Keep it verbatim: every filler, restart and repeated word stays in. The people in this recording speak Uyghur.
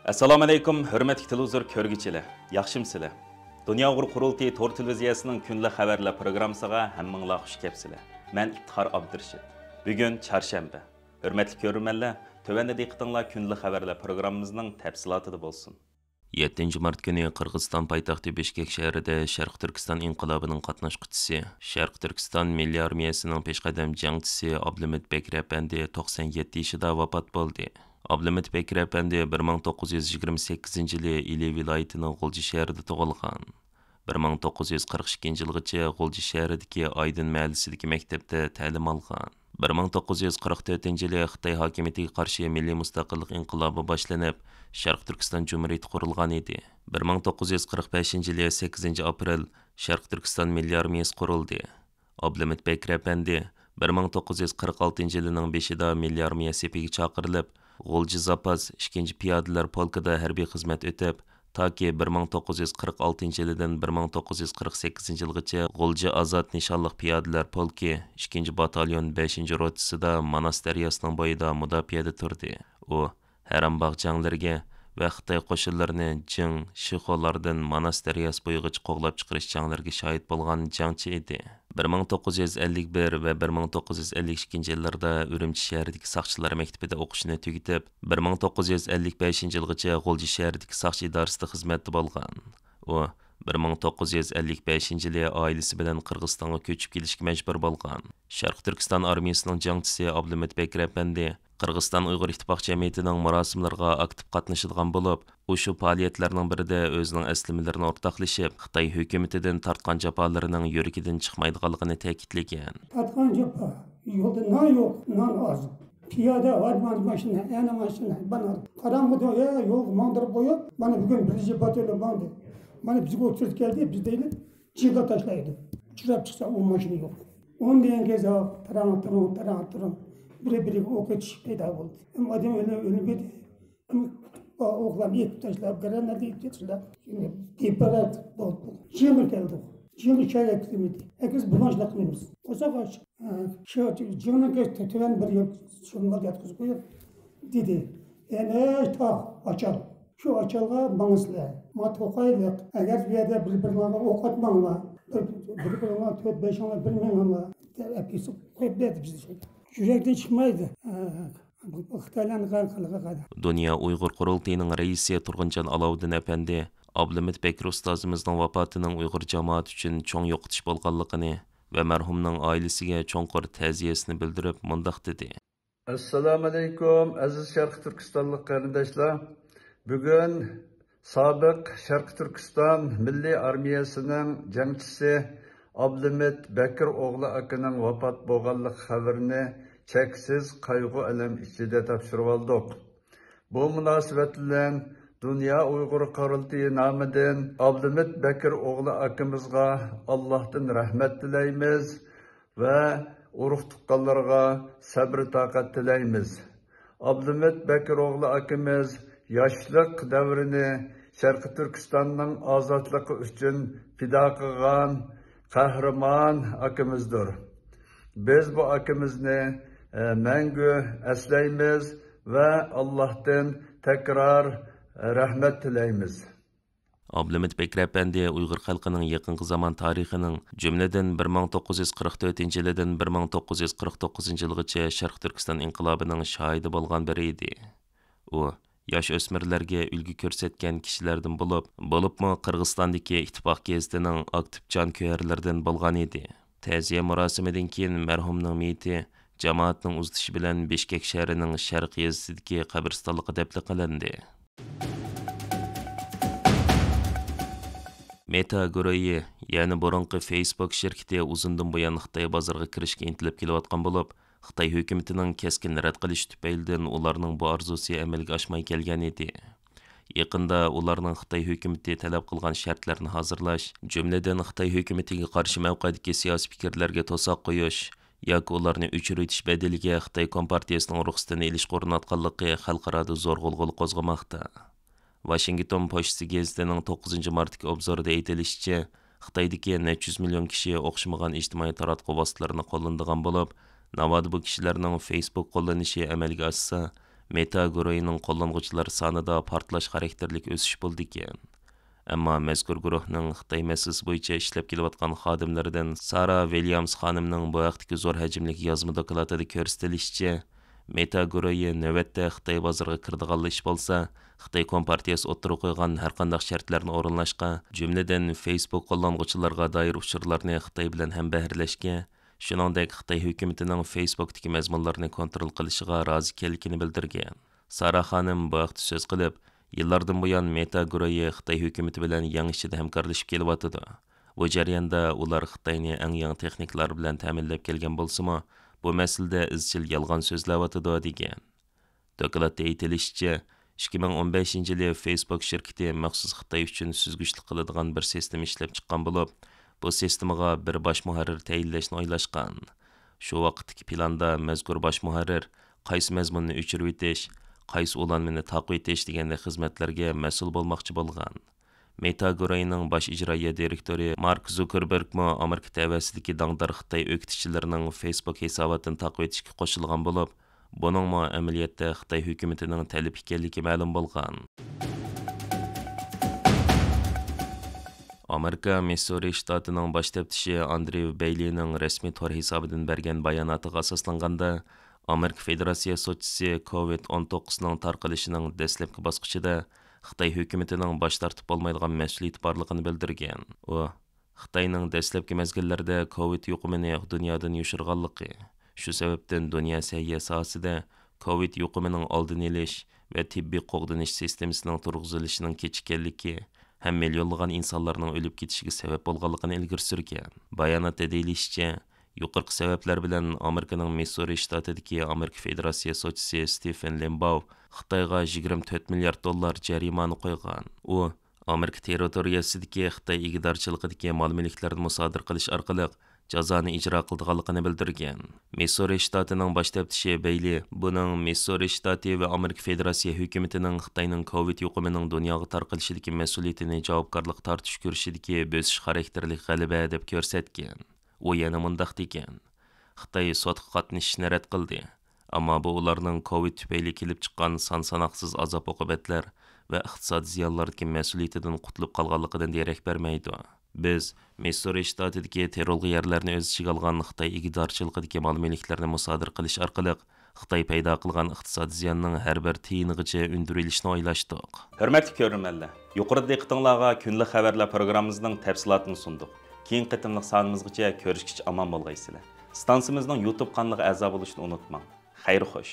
ئەسسالامۇئەلەيكۇم، ھۆرمەتلىك تېلېۋىزور كۆرگۈچىلەر، ياخشىمۇسىلەر؟ دۇنيا ئۇيغۇر قۇرۇلتىيى تور تېلېۋىزىيەسىنىڭ كۈندىلىك خەۋەرلەر پروگراممىسىغا ھەممىڭلار خۇش كەپسىلەر. مەن ئىپتىخار ئابدۇرېشىت. بۈگۈن چارشەنبە. ھۆرمەتلىك كۆرۈرمەنلەر، تۆۋەندە دىققىتىڭلار كۈندىلىك خەۋەرلەر پروگراممىمىزنىڭ تەپسىلاتىدا بولسۇن. يەتتىنچى مارت كۈنى قىرغىزىستان پايتەختى بىشكەك شەھىرىدە شەرقىي تۈركىستان ئىنقىلابىنىڭ قاتناشقۇچىسى، شەرقىي تۈركىستان مىللىي ئارمىيەسىنىڭ پېشقەدەم جەڭچىسى ئابلىمىت بەكرى ئەپەندى توقسان يەتتە يېشىدا ۋاپات بولدى. ئابلىمىت بەكرى ئەپەندى بىر مىڭ توققۇز يۈز يىگىرمە سەككىزىنچى يىلى ئىلى ۋىلايىتىنىڭ غۇلجا شەھىرىدە تۇغۇلغان. بىر مىڭ توققۇز يۈز قىرىق ئىككىنچى يىلغىچە غۇلجا شەھىرىدىكى ئايدىن مەھەللىسىدىكى مەكتەپتە تەلىم ئالغان. بىر مىڭ توققۇز يۈز قىرىق تۆتىنچى يىلى خىتاي ھاكىمىيىتىگە قارشى مىللىي مۇستەقىللىق ئىنقىلابى باشلىنىپ، شەرقىي تۈركىستان جۇمھۇرىيىتى قۇرۇلغان ئىدى. بىر مىڭ توققۇز يۈز قىرىق بەشىنچى يىلى سەككىزىنچى ئاپرېل شەرقىي تۈركىستان مىللىي ئارمىيەسى قۇرۇلدى. ئابلىمىت بەكرى ئەپەندى بىر مىڭ توققۇز يۈز قىرىق ئالتىنچى يىلىنىڭ بېشىدا مىللىي ئارمىيە سېپىگە چاقىرىلىپ، غۇلجا زاپاس ئىككىنچى پىيادىلەر پولكىدا ھەربىي خىزمەت ئۆتەپ، تاكى بىر مىڭ توققۇز يۈز قىرىق ئالتىنچى يىلىدىن بىر مىڭ توققۇز يۈز قىرىق سەككىزىنچى يىلغىچە غۇلجا ئازاد نىشانلىق پىيادىلەر پولكى ئىككىنچى باتاليون بەشىنچى روتىسىدا ماناس دەرياسىنىڭ بويىدا مۇداپىئەدە تۇردى. ئۇ ھەرەمباغ جەڭلىرىگە ۋە خىتاي قوشۇنلىرىنى جىڭ، شىخۇلاردىن ماناس دەرياسى بويىغىچە قوغلاپ چىقىرىش جەڭلىرىگە شاھىت بولغان جەڭچى ئىدى. بىر مىڭ توققۇز يۈز ئەللىك بىر ۋە بىر مىڭ توققۇز يۈز ئەللىك ئىككىنچى يىللىرىدا ئۈرۈمچى شەھىرىدىكى ساقچىلار مەكتىپىدە ئوقۇشىنى تۈگىتىپ، بىر مىڭ توققۇز يۈز ئەللىك بەشىنچى يىلغىچە غۇلجا شەھىرىدىكى ساقچى ئىدارىسىدە خىزمەتتە بولغان. ئۇ بىر مىڭ توققۇز يۈز ئەللىك بەشىنچى يىلى ئائىلىسى بىلەن قىرغىزىستانغا كۆچۈپ كېلىشكە مەجبۇر بولغان. شەرقىي تۈركىستان ئارمىيىسىنىڭ جەڭچىسى ئابلىمىت بەكرى ئەپەندى قىرغىزىستان ئۇيغۇر ئىتتىپاق جەمئىيىتىنىڭ مۇراسىملىرىغا ئاكتىپ قاتنىشىدىغان بولۇپ، ئۇ شۇ پائالىيەتلەرنىڭ بىرىدە ئۆزىنىڭ ئەسلىمىلىرىنى ئورتاقلىشىپ، خىتاي ھۆكۈمىتىدىن تارتقان جاپالىرىنىڭ يۈرىكىدىن چىقمايدىغانلىقىنى تەكىتلىگەن. تارتقان جاپا، يولدا نان يوق، نان ئاز. پىيادە ۋە ماشىنا، يەنە ماشىنا، بار. قاراڭغۇدا، يا، يولغا ماڭدۇرۇپ قويۇپ، مانا بۈگۈن بىرىنچى باتاليون ماڭدى. مانا بىزگە ئۇچۇرۇپ كەلدى، بىز دەيلى، جىڭغا تاشلايدۇ. ئۇچراپ چىقسا ئۇ ماشىنا يوق. ئۇندىن كېيىن كەلسە، پاراڭ تۇرۇڭ، پاراڭ تۇرۇڭ. بىرى بىرىگە ئوق ئېتىش پەيدا بولدى. ھەم ئادەم ئۆلە-، ئۆلمىدى. ھەم ئوقلارنى ئېتىپ تاشلاپ، گرانات ئېتىپ تاشلاپ، شۇنداق بىپەرۋا بولدى. جىڭغا كەلدۇق. جىڭغا شايەت كىرمىدى. ئەكىز بۇلاڭچىلىق قىلىمىز. قورساق ئاچ. ھە، شۇ جىڭنىڭ تۆۋەن بىر يول شۇنىڭغا ياتقۇزۇپ قويۇپ دېدى. يەنە تاغ ئاچال. شۇ ئاچالغا ماڭىسىلەر. ما توقايلىق. ئەگەر بۇ يەردە بىر-بىرىڭلارغا ئوق ئاتماڭلار. بىر-، بىر-بىرىڭلار تۆت-بەشىڭلار بىر مېڭىڭلار دەپ ئەپكىسە قويۇپ بەردى بىزنى شۇ. يۈرەكتىن چىقمايدۇ. ھە، بۇ خىتايلارنىڭ قىلغىنى. دۇنيا ئۇيغۇر قۇرۇلتىيىنىڭ رەئىسى تۇرغۇنجان ئالاۋۇددىن ئەپەندى ئابلىمىت بەكرى ئۇستازىمىزنىڭ ۋاپاتىنىڭ ئۇيغۇر جامائىتى ئۈچۈن چوڭ يوقىتىش بولغانلىقىنى ۋە مەرھۇمنىڭ ئائىلىسىگە چوڭقۇر تەزىيەسىنى بىلدۈرۈپ، مۇنداق دېدى. ئەسسالامۇئەلەيكۇم، ئەزىز شەرقىي تۈركىستانلىق قېرىنداشلار! بۈگۈن سابىق شەرقىي تۈركىستان مىللىي ئارمىيەسىنىڭ جەڭچىسى ئابلىمىت بەكرى ئوغلى ئاكىنىڭ ۋاپات بولغانلىق خەۋىرىنى چەكسىز قايغۇ-ئەلەم ئىچىدە تاپشۇرۇۋالدۇق. بۇ مۇناسىۋەت بىلەن دۇنيا ئۇيغۇر قۇرۇلتىيى نامىدىن ئابلىمىت بەكرى ئوغلى ئاكىمىزغا ئاللاھتىن رەھمەت تىلەيمىز ۋە ئۇرۇق-تۇغقانلىرىغا سەبرى تاقەت تىلەيمىز. ئابلىمىت بەكرى ئوغلى ئاكىمىز ياشلىق دەۋرىنى شەرقىي تۈركىستاننىڭ ئازادلىقى ئۈچۈن پىدا قىلغان قەھرىمان ئاكىمىزدۇر. بىز بۇ ئاكىمىزنى، ئە، مەڭگۈ ئەسلەيمىز ۋە ئاللاھتىن تەكرار رەھمەت تىلەيمىز. ئابلىمىت بەكرى ئەپەندى ئۇيغۇر خەلقىنىڭ يېقىنقى زامان تارىخىنىڭ، جۈملىدىن، بىر مىڭ توققۇز يۈز قىرىق تۆتىنچى يىلىدىن بىر مىڭ توققۇز يۈز قىرىق توققۇزىنچى يىلغىچە شەرقىي تۈركىستان ئىنقىلابىنىڭ شاھىدى بولغان بىرى ئىدى. ئۇ ياش ئۆسمۈرلەرگە ئۈلگە كۆرسەتكەن كىشىلەردىن بولۇپ، بولۇپمۇ قىرغىزىستاندىكى ئىتتىپاق گېزىتىنىڭ ئاكتىپ جانكۆيەرلىرىدىن بولغان ئىدى. تەزىيە مۇراسىمىدىن كېيىن مەرھۇمنىڭ مېيىتى جامائەتنىڭ ئۇزىتىشى بىلەن بىشكەك شەھىرىنىڭ شەرقىي يېزىسىدىكى قەبرىستانلىققا دەپنە قىلىندى. مېتا گۇرۇھى، يەنى بۇرۇنقى فېيسبۇك شىركىتى ئۇزۇندىن بۇيان خىتاي بازىرىغا كىرىشكە ئىنتىلىپ كېلىۋاتقان بولۇپ، خىتاي ھۆكۈمىتىنىڭ كەسكىن رەت قىلىشى تۈپەيلىدىن ئۇلارنىڭ بۇ ئارزۇسى ئەمەلگە ئاشماي كەلگەن ئىدى. يېقىندا ئۇلارنىڭ خىتاي ھۆكۈمىتى تەلەپ قىلغان شەرتلەرنى ھازىرلاش، جۈملىدىن خىتاي ھۆكۈمىتىگە قارشى مەۋقەدىكى سىياسىي پىكىرلەرگە توساق قويۇش ياكى ئۇلارنى ئۆچۈرۈۋېتىش بەدىلىگە خىتاي كومپارتىيىسىنىڭ رۇخسىتىنى ئېلىشقا ئۇرۇنۇۋاتقانلىقى خەلقئارادا زور غۇلغۇلا قوزغىماقتا. ۋاشىنگتون پوچتىسى گېزىتىنىڭ توققۇزىنچى مارتتىكى ئوبزورىدا ئېيتىلىشىچە، خىتايدىكى نەچچە يۈز مىليون كىشى ئوخشىمىغان ئىجتىمائىي تاراتقۇ ۋاسىتىلىرىنى قوللىنىدىغان بولۇپ، ناۋادا بۇ كىشىلەرنىڭ فېيسبۇك قوللىنىشى ئەمەلگە ئاشسا، مېتا گۇرۇھىنىڭ قوللانغۇچىلار سانىدا پارتلاش خاراكتېرلىك ئۆسۈش بولىدىكەن. ئەمما مەزكۇر گۇرۇھنىڭ خىتاي مەسىلىسى بويىچە ئىشلەپ كېلىۋاتقان خادىملىرىدىن سارا ۋىليامس خانىمنىڭ بۇ ھەقتىكى زور ھەجىملىك يازما دوكلاتىدا كۆرسىتىلىشىچە، مېتا گۇرۇھى نۆۋەتتە خىتاي بازىرىغا كىرىدىغانلا ئىش بولسا، خىتاي كومپارتىيىسى ئوتتۇرىغا قويغان ھەرقانداق شەرتلەرنى ئورۇنلاشقا، جۈملىدىن فېيسبۇك قوللانغۇچىلارغا دائىر ئۇچۇرلارنى خىتاي بىلەن ھەمبەھىرلەشكە، شۇنىڭدەك خىتاي ھۆكۈمىتىنىڭ فېيسبۇكتىكى مەزمۇنلارنى كونترول قىلىشىغا رازى ئىكەنلىكىنى بىلدۈرگەن. سارا خانىم بۇ ھەقتە سۆز قىلىپ، يىللاردىن بۇيان مېتا گۇرۇھى خىتاي ھۆكۈمىتى بىلەن يەڭ ئىچىدە ھەمكارلىشىپ كېلىۋاتىدۇ. بۇ جەرياندا ئۇلار خىتاينى ئەڭ يېڭى تېخنىكىلار بىلەن تەمىنلەپ كەلگەن بولسىمۇ، بۇ مەسىلىدە ئىزچىل يالغان سۆزلەۋاتىدۇ، دېگەن. دوكلاتتا ئېيتىلىشىچە، ئىككى مىڭ ئون بەشىنچى يىلى فېيسبوك شىركىتى مەخسۇس خىتاي ئۈچۈن سۈزگۈچلۈك قىلىدىغان بىر سىستېما ئىشلەپ چىققان بولۇپ، بۇ سىستېمىغا بىر باش مۇھەررىر تەيىنلەشنى ئويلاشقان. شۇ ۋاقىتتىكى پىلاندا مەزكۇر باش مۇھەررىر قايسى مەزمۇننى ئۆچۈرۈۋېتىش، قايسى ئۇلانمىنى تاقىۋېتىش دېگەندەك خىزمەتلەرگە مەسئۇل بولماقچى بولغان. مېتا گۇرۇھىنىڭ باش ئىجرائىيە دىرېكتورى مارك زۇكېربېرگمۇ ئامېرىكا تەۋەسىدىكى داڭدار خىتاي ئۆكتىچىلىرىنىڭ فېيسبوك ھېساباتىنى تاقىۋېتىشكە قوشۇلغان بولۇپ، بۇنىڭمۇ ئەمەلىيەتتە خىتاي ھۆكۈمىتىنىڭ تەلىپى ئىكەنلىكى مەلۇم بولغان. ئامېرىكا مىسسۇرى شتاتىنىڭ باش تەپتىشى ئاندرېۋ بەيلىنىڭ رەسمىي تور ھېسابىدىن بەرگەن باياناتىغا ئاساسلانغاندا، ئامېرىكا فېدېراتسىيە سوتچىسى كوۋىد ئون توققۇزنىڭ تارقىلىشىنىڭ دەسلەپكى باسقۇچىدا خىتاي ھۆكۈمىتىنىڭ باش تارتىپ بولمايدىغان مەسئۇلىيىتى بارلىقىنى بىلدۈرگەن. ئۇ، خىتاينىڭ دەسلەپكى مەزگىللەردە كوۋىد يۇقۇمىنى دۇنيادىن يوشۇرغانلىقى، شۇ سەۋەبتىن دۇنيا سەھىيە ساھەسىدە كوۋىد يۇقۇمىنىڭ ئالدىنى ئېلىش ۋە تېببىي قوغدىنىش سىستېمىسىنىڭ تۇرغۇزۇلۇشىنىڭ كېچىككەنلىكى ھەم مىليونلىغان ئىنسانلارنىڭ ئۆلۈپ كېتىشىگە سەۋەب بولغانلىقىنى ئىلگىرى سۈرگەن. باياناتتا دېيىلىشىچە، يۇقىرىقى سەۋەبلەر بىلەن ئامېرىكىنىڭ مىسسۇرى شتاتىدىكى ئامېرىكا فېدېراتسىيە سوتچىسى ستېفېن لېمباۋ خىتايغا يىگىرمە تۆت مىليارد دوللار جەرىمانە قويغان. ئۇ، ئامېرىكا تېررىتورىيەسىدىكى خىتاي ئىگىدارچىلىقىدىكى مال-مۈلۈكلەرنى مۇسادىرە قىلىش ئارقىلىق جازانى ئىجرا قىلىدىغانلىقىنى بىلدۈرگەن. مىسسۇرى شتاتىنىڭ باش تەپتىشى بەيلى بۇنىڭ مىسسۇرى شتاتى ۋە ئامېرىكا فېدېراتسىيە ھۆكۈمىتىنىڭ خىتاينىڭ كوۋىد يۇقۇمىنىڭ دۇنياغا تارقىلىشىدىكى مەسئۇلىيىتىنى جاۋابكارلىققا تارتىش كۈرىشىدىكى بۆسۈش خاراكتېرلىك غەلىبە، دەپ كۆرسەتكەن. ئۇ يەنە مۇنداق دېگەن: خىتاي سوتقا قاتنىشىشنى رەت قىلدى، ئەمما بۇ ئۇلارنىڭ كوۋىد تۈپەيلى كېلىپ چىققان سان ساناقسىز ئازاب-ئوقۇبەتلەر ۋە ئىقتىسادىي زىيانلاردىكى مەسئۇلىيىتىدىن قۇتۇلۇپ قالغانلىقىدىن دېرەك بەرمەيدۇ. بىز مىسسۇرى شتاتىدىكى تېررورلۇق يەرلەرنى ئۆز ئىچىگە ئالغان خىتاي ئىگىدارچىلىقىدىكى مال-مۈلۈكلەرنى مۇسادىرە قىلىش ئارقىلىق خىتاي پەيدا قىلغان ئىقتىسادىي زىياننىڭ ھەر بىر تىيىنىغىچە ئۈندۈرۈۋېلىشنى ئويلاشتۇق. ھۆرمەتلىك كۆرۈرمەنلەر، يۇقىرىدا دىققىتىڭلارغا كۈندىلىك خەۋەرلەر پروگراممىمىزنىڭ تەپسىلاتىنى سۇندۇق. كېيىنكى قېتىملىق سانىمىزغىچە كۆرۈشكىچە ئامان بولغايسىلەر. ئىستانسىمىزنىڭ يۇتۇب قانىلىغا ئەزا بولۇشنى ئۇنتۇماڭ. خەير خوش.